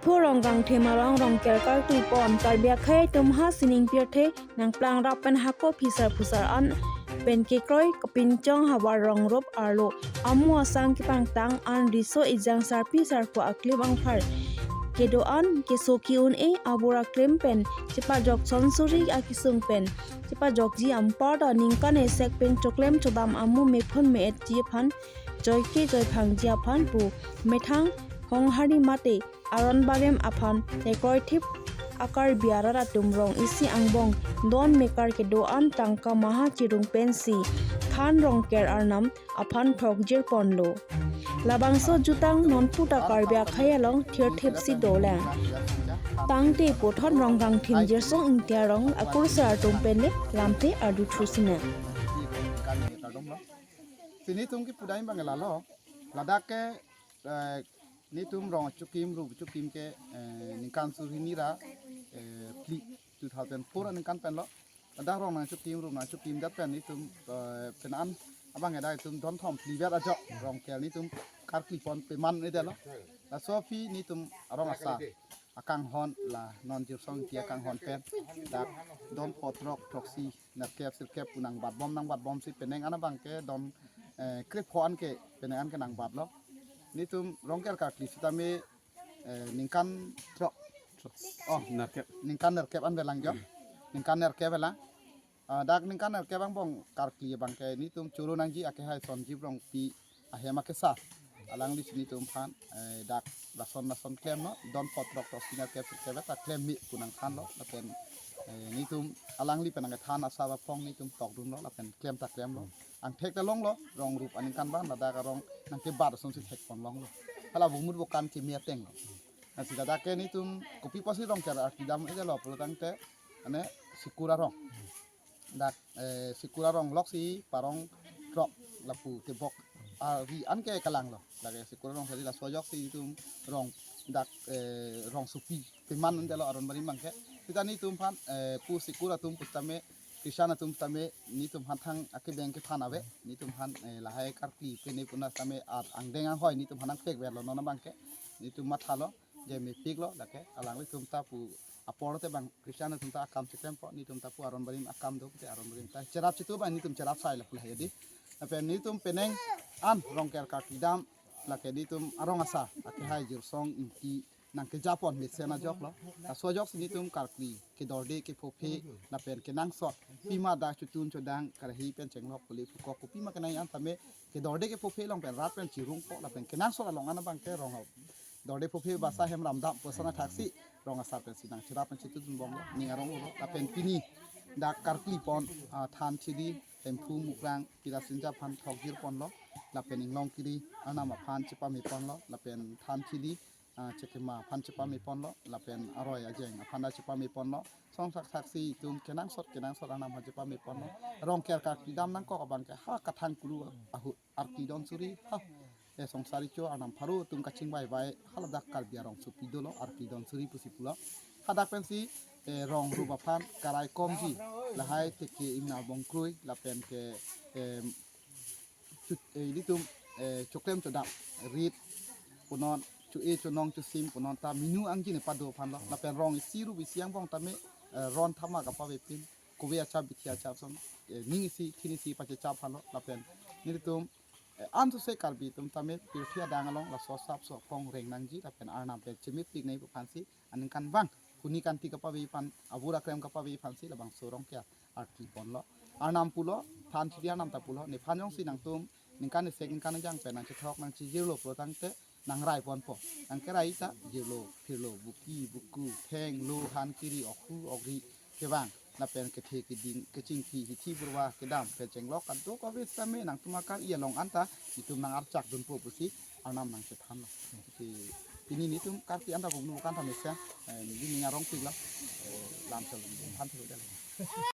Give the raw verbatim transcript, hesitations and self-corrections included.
Phu Rongkangthim along Rongker karkli pon Karbi akhei atum ha sining pirthe nangplangrap pen hako phisar phusar an pen kekroi kapinchong havar rongrup arlo amu asang kepangtang an riso ejang sarpi sarpo aklim angphar kedo-an keso ki-un-e abur aklim pen chepajok son suri akesung pen chepajokji anparta ningkan esek pen choklem chodam amu mephun me-etji aphan joike joiphangji aphan pu methang honghari mate aron barim aphan tekroithip a Karbi arat atum rong isi angbong don mekar kedo-an tangka maha chirung pensi than Rongker arnam aphan thokjir ponlo. Labangso jutang nonputa Karbi akhei along thirthipsi dolang. Tangte puthot Rongkangthim Jirsong Ingti arong akursar atum pen le lamthe ardu thusinang. Si netum kipudam abang lalo. Ladak ke, eh, netum rong achukim rup achukim ke, eh, ningkan suri hini ra, eh, phli two thousand four aningkan penlo. Ladak rong nangchukim rup nangchukim dat pen netum, eh, pen an abang eda itum don thom phli vet ajok Rongker netum karkli pon peman edetlo. Laso aphi netum arong asar akanghon la non Jirsong Ingti akanghon pen dak don pho throk throksi nerkep sirkep pu nangbatbom nangbatbomsi penang an abang ke don, eh, krepho an ke penang an ke nangbatlo. Netum Rongker karkli sitame, eh, ningkan throk, oh, nerkep, ningkan nerkep an avelang jo. Ningkan nerkep avelang. Ah, dak ningkan nerkep angbong karkli abang ke netum choro nangji akehai Sonjib Rongpi ahem akesar. Alangli si netum aphan, eh, dak lason lason klemlo, don pho throk throksi nerkep sirkep ta klem me pu nangthanlo, lapen, eh, netum alangli pen nangkethan asap aphong netum tokdunlo, lapen klem ta klemlo. Angthek ta longlo, rongrup aningkan abang ladak arong nangkebat asonsi thek pon longlo. Hala bumut bukan keme atenglo. Lasi ladak ke netum kopi pusi Rongker karkli dam edetlo pulo tangte, ane Sikur arong. Dak, eh, Sikur arong loksi parong throk lapu tebok ari an ke kalanglo. Dak, eh, Sikur arong sadi laso ajoksi netum rong dak, eh, rongsopi peman edetlo aron barim abang ke. Sita netum aphan, eh, pu Sikur atum pusitame Christian atum sitame netum aphan thang akebeng kephan ave. Netum aphan, eh, lahai karkli pene puna sitame ar angdeng anghoi netum aphan nangpek verlo non abang ke. Netum mathalo je mepiklo lake alanglitum ta pu apor te bang Christian atum ta akam cheklempo, netum ta pu aron barim akam do te aron barim ta cherap chitu abang netum cherap sai lapu lahai di. Lapen netum penang an Rongker karkli dam lake netum arong asar akehai Jirsong Ingti nangkejapon mesen ajoklo. Laso ajoksi netum karkli kedorde kephophe lapen kenangsot pima dak chutun chodang karahi pen chenglok pule pukok pu pima kenai an tame kedorde kephophe along pen rat pen chirungpo lapen kenangsot along an abang ke rong dorde phophe basa hem ramdam pu asana thaksi rong asar pensi nangcherap pen chitudun bomlo ning arong ulo lapen pini dak karkli pon, ah, than chili Hemphu Mukrang Pirasinja aphan thokjir ponlo lapen Inglong Kiri arnam aphan chepame ponlo lapen than chili, ah, Chekema aphan chepame ponlo lapen aroi ajeng aphan ta chepame ponlo. Song sak saksi itum kenangsot kenangsot arnam aphan chepame ponlo. Rongker karkli dam nangkok abang ke ha kathang kuru ahut arki don suri ha. Eh, songsari cho arnam pharo atum kachingvai vai haladak Karbi arongsopi dolo arki don suri pusi pulo. Hadak pensi, eh, rongrup aphan karai komji lahai teke ingna bongkrui lapen ke, eh, chut, eh, ilitum, eh, choklem chodam rit punon chu-e chonong chusim punon ta minu angji ne pado aphanlo lapen rong isi rup isi angbong tame, eh, ron thama kapavepin kove achap bithi achap son, eh, ning isi thin isi pachechap aphanlo lapen nelitum, eh, ansose Karbi atum tame pirthe adang along laso asapso aphong reng nangji lapen arnam pen chemepik nai pu aphansi aningkan abang huni kanti kapave aphan abur akrem kapave aphansi labangso Rongker karkli ponlo. Arnam pulo, than chili arnam ta pulo, nephan jongsi nangtum ningkan esek ningkan ejang pen nangchethok nangchijirlo pulo tangte nangrai ponpo. Nangkerai ta jirlo, phirlo, buki, buku, theng, lo, han, kiri, okhu, okri, kevang, lapen kethe, keding, kechingki, hithi, burwa, kedam, kechenglok, kadokave sitame nangtum akar-i along anta itum nang archak dunpo pusi arnam nangchethanlo. Si pini netum karkli anta bumnu kan tame siang, eh, neli ning arongpiklo, eh, lam sel bum than thelo delo.